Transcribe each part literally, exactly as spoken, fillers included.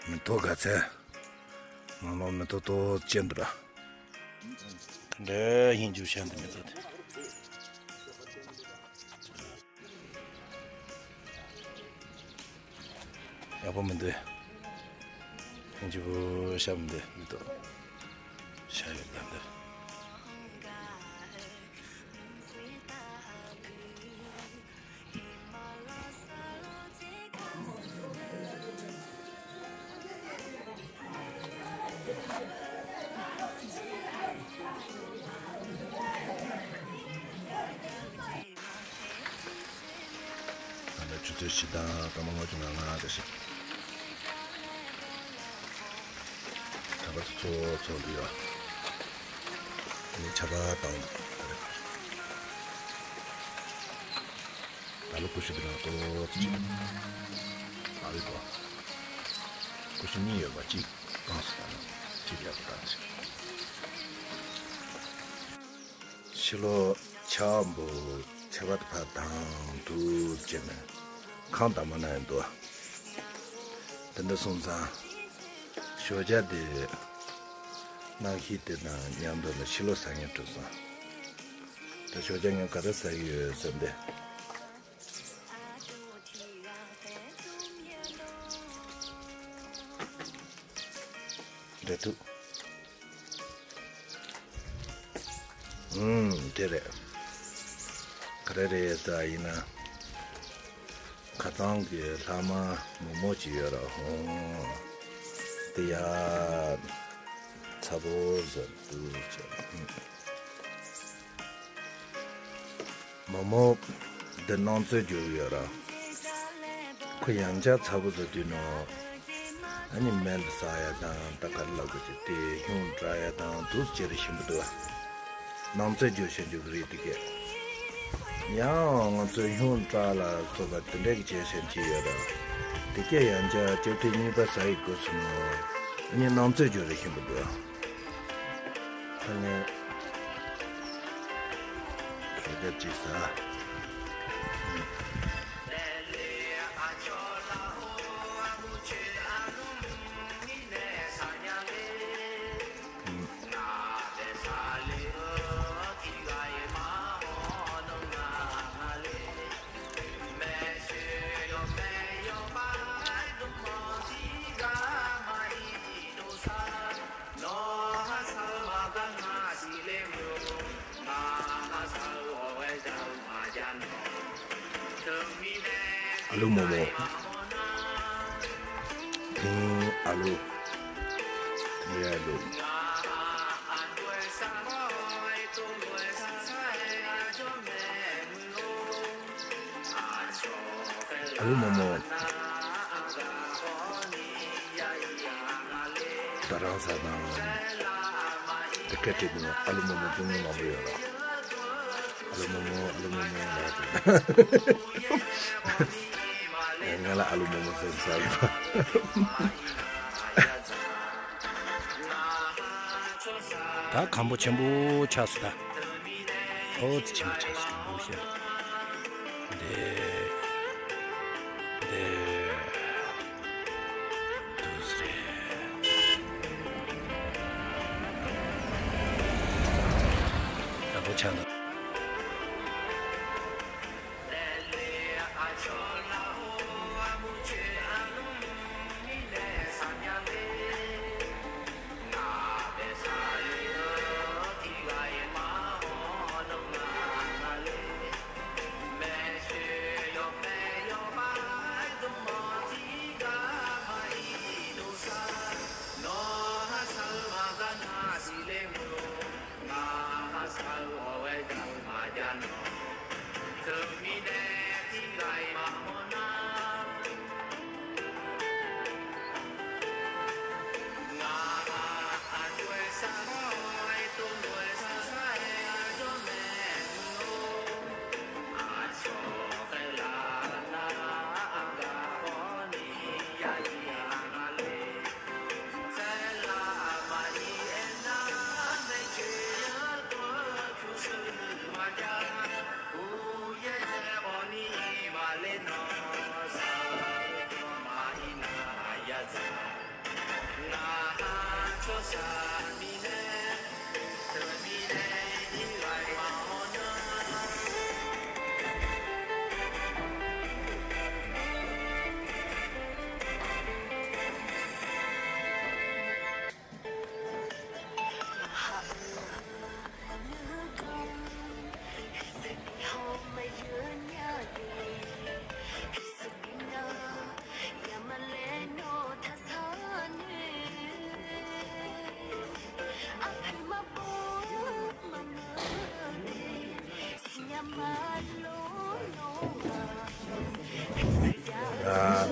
མེ་ཏོག་ག་ཚད། ང་ལོ་མེ་ཏོག་ཏོག་ཅན་འདུག་ར། འདྲ་ཡིན་རྒྱུ་ཤ་འདི་མེ་ཏོག་དེ། ཡག་པོ་མི་འདུག་ཡིན་རྒྱུ་ཤ་མི་འདུག་མེ་ཏོག་ཤ་ཡོད་ད་འདི། ད་ལྟ་ཆུ་ཚོད་བཞི་དང་སྐར་མ་ལྔ་བཅུ་ང་ལྔ་འདྲ་ཞིག་གྲྭ་པ་ཚོ་ཚོགས་འདུ་ཡོད། ངས་ཆར་པ་བཏང་འདུག་ད་ལོ་ཀུ་ཤུ་འདི་ནང་ཏོག་ཙམ་ཅིག་ཨ་རི་གོ། ཀུ་ཤུ་གཉིས་ཡོད་པ་གཅིག་བཀང་སོང་། གཅིག་ཡག་པོ་བཏང་ཞིག་ཕྱི་ལོགས་ཆར་པ་འབུ་ཆར་པ་དེ་ཕར་དྭངས་འདུག་ཅེས་ནས་ཁང་དང་མ་ན་ཡང་འདུག་དེ་འདྲ་སོང་ཙང་ཞོགས་ཇ་དེ་གནམ་གཤིས་དེ་དང་མཉམ་དུ་ལ་ཕྱི་ལོགས་ཟ་སྙིང་བྲོ་སོང་། ད་ཞོགས་ཇ་ངས་ག་རེ་ཟ་གི་ཡོད་ཟེར་ན་དེ། འབྲས་ཐུག་ཨུམ། དེ་རེད། ག་རེ་རེད་ཟེར་ཡིན་ན། ཁ་སང་གི་ལྷག་མ་མོག་མོག་ཅིག་ཡོད་ར་ཧོ། དེ་ཡ། ཚ་པོ་ཟ་འདུག་ཅེས། མོག་མོག་འདི་སྣུམ་ཚོས་རྒྱུག་ཡོད་ར། ཁོ་ཡང་བསྐྱར་ཚ་པོ་བཟོ་དུས་ནོ། ཨ་ནི་མེ་ལ་ཟ་ཡ་དང་ད་ག་རེ་ལབ་དགོས་ཀྱི་དེ་ཧྱུང་བཀྲ་ཡ་དང་དུས་ཇེ་རེ་ཞིམ་པོ་འདུག་སྣུམ་ཚོས་རྒྱུག་བྱེད་རྒྱུ་གི་རེད་དེ་གས། ཡང་ང་ཚོས་ཧྱུང་བཀྲ་ལ་སོགས་པ་དེ་འདྲ་གི་བྱས་བྱས་ཀྱི་ཡོད་ར། དེ་གས་ཡང་བསྐྱར་སྐྱབས་ཐེངས་གཉིས་པ་ཟ་ཡི་དགོས་སོང་ནོ། ཨ་ནི་སྣུམ་ཚོས་རྒྱུག་རེ་ཞིམ་པོ་འདུག་ད་ངས་ཞོགས་ཇ་ཅིག་ཟ། ཨ་ལུ་མོག་མོག་ཨ་ལུ། ཨ་ལུ། ཨ་ལུ་མོག་མོག་ད་རང་ས་དང་། དེ་སྐད་བྲིས་འདུག་ཨ་ལུ་མོག་མོག་བཙུན་མོ་མང་པོ་ཡོད་ར། ཨ་ལུ་མོག་མོག་ཨ་ལུ་མོག་མོག་ལ་དེ། ང་ལ་ཨ་ལུ་མོག་མོག་ཟེར་ས་ཡོད་པ། ད་གམ་པོ་ཆེན་པོ་ཆགས་སོང་ད། ཨོ་ཙི་ཆེན་པོ་ཆགས་སོང་ད་མོ་ཤེ། འདི། འདི། འདུག་སེ་རེད། ཡག་པོ་ཆགས་འདུག་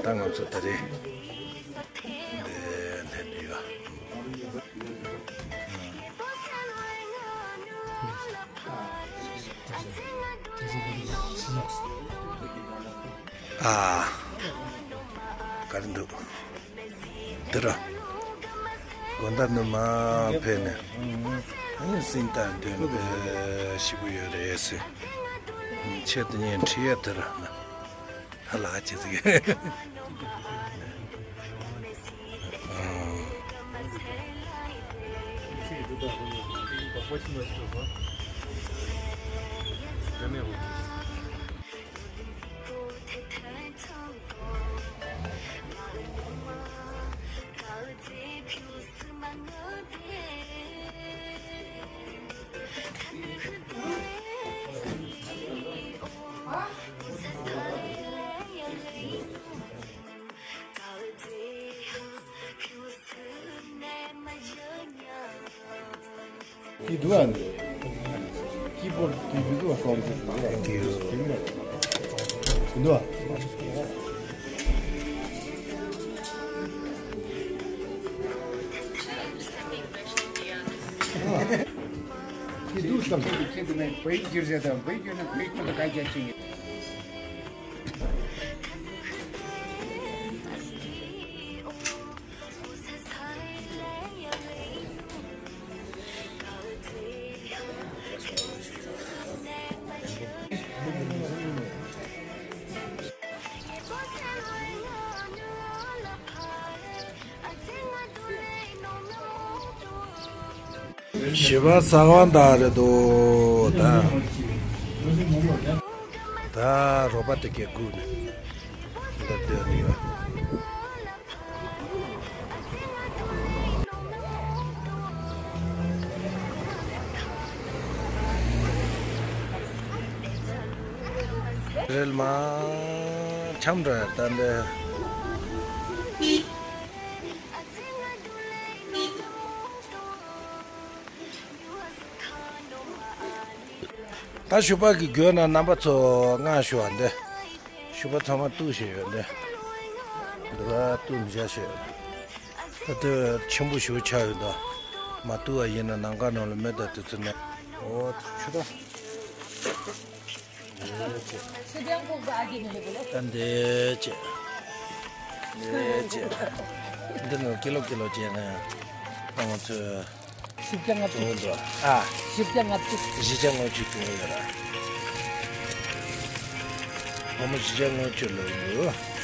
ད་ང་ཚོ་ད་རེས་འདི་སླེབས་ཡོད། ཨ། ག་རེ་འདུག་འདི་ར། དགོང་དག་ནི་མ་ཕེབས་ནས། ཨ་ནི་སེམས་ཐག་འདོན་པའི་ཞིག་པོ་ཡོད་རེད་ཟེར། ཆེད་དུ་ཉན་ཁྲི་ཡ་དེ་ར་ན། ཧ་ལ་ཅི་ཟིག་ཡིན་འདུག་ཨ། ཀི་བོར་དུ་ཡིན་འདུག་ཨ། གོང་དུ་འདུག་ཨ། ཡིན་འདུག་ཨ། ཡིན་འདུག་བསམ་གྱི་ཁྱེད་དུ་མེད། བོད་ཡིག་བསྒྱུར་ཟེར་དང་བོད་ཡིག་བསྒྱུར་ན་བོད་ཡིག་ཁྱོད་དུ་ག་རྒྱ་ཆེ་ངེས། བཞི་པ་ས་དབང་དང་རེད་དོ། ད་ད་རོགས་པ་དེ་གས་སྒུག་ནས་ད་སྡོད་ནས་ཡོད། རེད་མ། འཆམ་འགྲོ་ཡ་ད་འདི། ད་ཞུ་པ་གི་དགོས་ན་རྣམ་པ་ཚོ་ང་ཞུ་བ་འདི། ཞུ་པ་ཚང་མ་གཏུག་བཞིན་ཡོད་འདི། འདི་ལ་གཏུག་མི་བྱ་ཞེས། ད་ལྟ་ཆེན་པོ་ཞུ་ཆགས་ཡོད་འདུག་མ་གཏུག་བ་ཡིན་ན་ནམ་མཁའ་ནང་ལ་མེ་དང་དུས་ཚོད་ནས། འོ་ཆུ་ད། ད་འདི་བྱས། འདི་བྱས། འདི་ནང་ཀི་ལོ་ཀི་ལོ་བྱས་ན་ཡང་། ད་ང་ཚོས། བཞི་བརྒྱ་ལྔ་བཅུ། ཨ། བཞི་བརྒྱ་ལྔ་བཅུ། བཞི་བརྒྱ་ལྔ་བཅུ་བྱུང་ཡོད་ར། སྒོར་མོ་བཞི་བརྒྱ་ལྔ་བཅུ་ལོན་འདུག་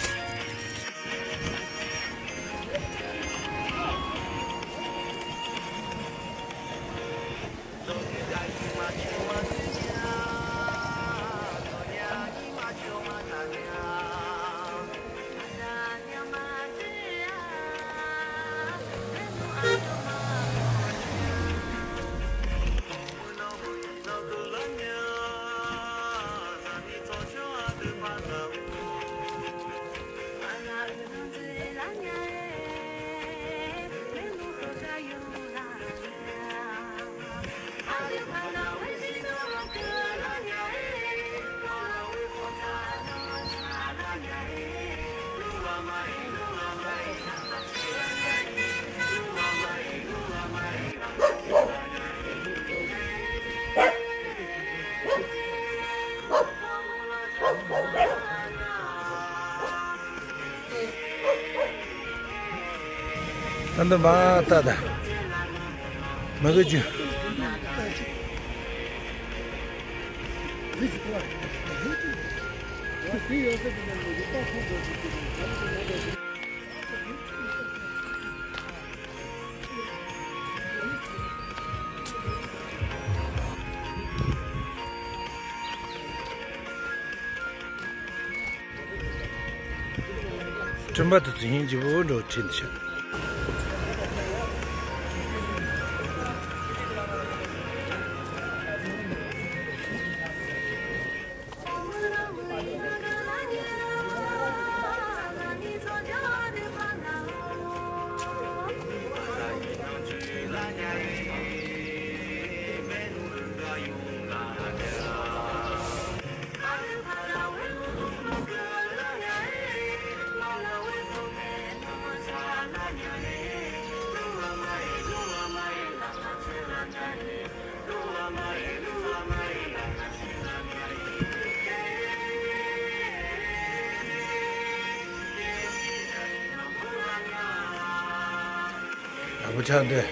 ད་འདི་མ་ད་ད། མ་གི་ཅུ། སྤྲིན་པ་དེ་ཚོ་ཧིན་ཇི་བོ་འགྲོ་ཁྲིད་འདི་ཤག་བུ་ཆགས་འདི།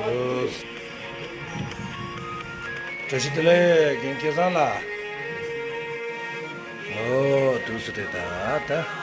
ཨོ། བཀྲ་ཤིས་བདེ་ལེགས། རྒན་སྐལ་བཟང་ལགས། ཨོ། དུས་སུ་རེད་ད་ད།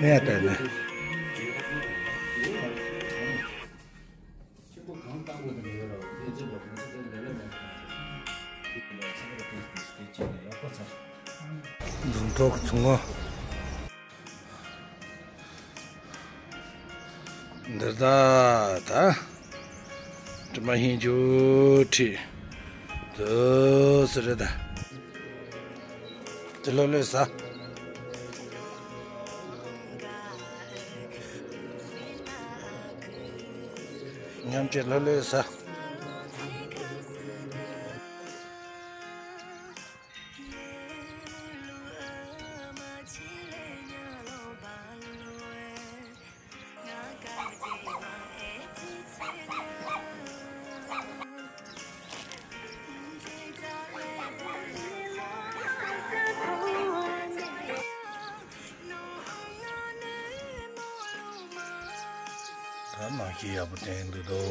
ངས་ལྟ་ན། ཆེན་པོ་གང་བཏང་དགོས་དེ་མེད་རོགས་དེ་ཅི་བ་ང་ཚོ་དེ་ལས་ལ་མེད་ཁང་ཚོ་དེ་ལ་ཚ་བ་དེ་དེ་ཅི་ནས་ཡག་པོ་ཚ། འཛུམ་གྲོགས་ཀྱི་ཚོང་ངོ་འདིར་ད་ད་དྲི་མ་ཧིན་ཇུ་ཁྲིད་དུ་སི་རེད་ད། དེ་ལྷོད་ལྷོད་ཟ། མཉམ་བཅས་ལྷོད་ལྷོད་ཟ། ད་མ་གི་ཡག་པོ་བསྟན་འདུག་དོ།